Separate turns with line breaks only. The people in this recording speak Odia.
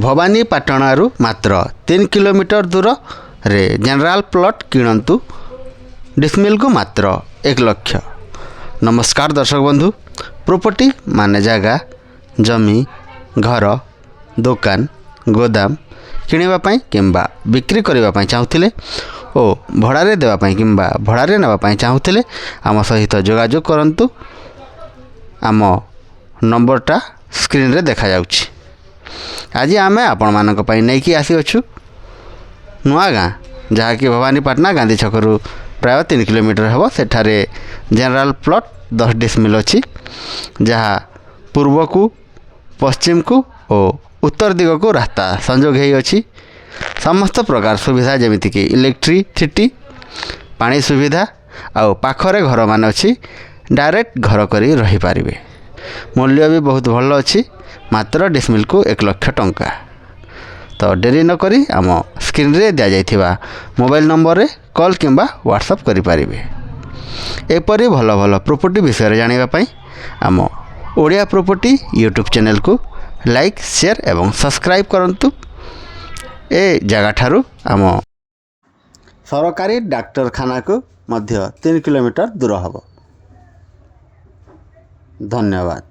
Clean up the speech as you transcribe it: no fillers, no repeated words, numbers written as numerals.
ଭବାନୀପାଟଣାରୁ ମାତ୍ର 3 କିଲୋମିଟର ଦୂରରେ ଜେନେରାଲ ପ୍ଲଟ୍ କିଣନ୍ତୁ ଡିସମିଲ୍କୁ ମାତ୍ର 1 ଲକ୍ଷ। ନମସ୍କାର ଦର୍ଶକ ବନ୍ଧୁ। ପ୍ରପର୍ଟି ମାନେ ଜାଗା, ଜମି, ଘର, ଦୋକାନ, ଗୋଦାମ କିଣିବା ପାଇଁ କିମ୍ବା ବିକ୍ରି କରିବା ପାଇଁ ଚାହୁଁଥିଲେ ଓ ଭଡ଼ାରେ ଦେବା ପାଇଁ କିମ୍ବା ଭଡ଼ାରେ ନେବା ପାଇଁ ଚାହୁଁଥିଲେ ଆମ ସହିତ ଯୋଗାଯୋଗ କରନ୍ତୁ। ଆମ ନମ୍ବରଟା ସ୍କ୍ରିନ୍ରେ ଦେଖାଯାଉଛି। ଆଜି ଆମେ ଆପଣମାନଙ୍କ ପାଇଁ ନେଇକି ଆସିଅଛୁ ନୂଆ ଗାଁ, ଯାହାକି ଭବାନୀପାଟଣା ଗାନ୍ଧୀ ଛକରୁ ପ୍ରାୟ 3 କିଲୋମିଟର ହେବ। ସେଠାରେ ଜେନେରାଲ ପ୍ଲଟ୍ 10 ଡିସମିଲ୍ ଅଛି, ଯାହା ପୂର୍ବକୁ, ପଶ୍ଚିମକୁ ଓ ଉତ୍ତର ଦିଗକୁ ରାସ୍ତା ସଂଯୋଗ ହୋଇଅଛି। ସମସ୍ତ ପ୍ରକାର ସୁବିଧା, ଯେମିତିକି ଇଲେକ୍ଟ୍ରିସିଟି, ପାଣି ସୁବିଧା ଆଉ ପାଖରେ ଘରମାନେ ଅଛି। ଡାଇରେକ୍ଟ ଘର କରି ରହିପାରିବେ। ମୂଲ୍ୟ ବି ବହୁତ ଭଲ ଅଛି, ମାତ୍ର ଡିସମିଲ୍କୁ 1 ଲକ୍ଷ ଟଙ୍କା। ତ ଡେରି ନକରି ଆମ ସ୍କ୍ରିନ୍ରେ ଦିଆଯାଇଥିବା ମୋବାଇଲ୍ ନମ୍ବରରେ କଲ୍ କିମ୍ବା ହ୍ୱାଟ୍ସଆପ୍ କରିପାରିବେ। ଏପରି ଭଲ ଭଲ ପ୍ରପର୍ଟି ବିଷୟରେ ଜାଣିବା ପାଇଁ ଆମ ଓଡ଼ିଆ ପ୍ରପର୍ଟି ୟୁଟ୍ୟୁବ୍ ଚ୍ୟାନେଲକୁ ଲାଇକ୍, ସେୟାର ଏବଂ ସବସ୍କ୍ରାଇବ୍ କରନ୍ତୁ। ଏ ଜାଗାଠାରୁ ଆମ ସରକାରୀ ଡାକ୍ତରଖାନାକୁ ମଧ୍ୟ 3 କିଲୋମିଟର ଦୂର ହେବ। ଧନ୍ୟବାଦ।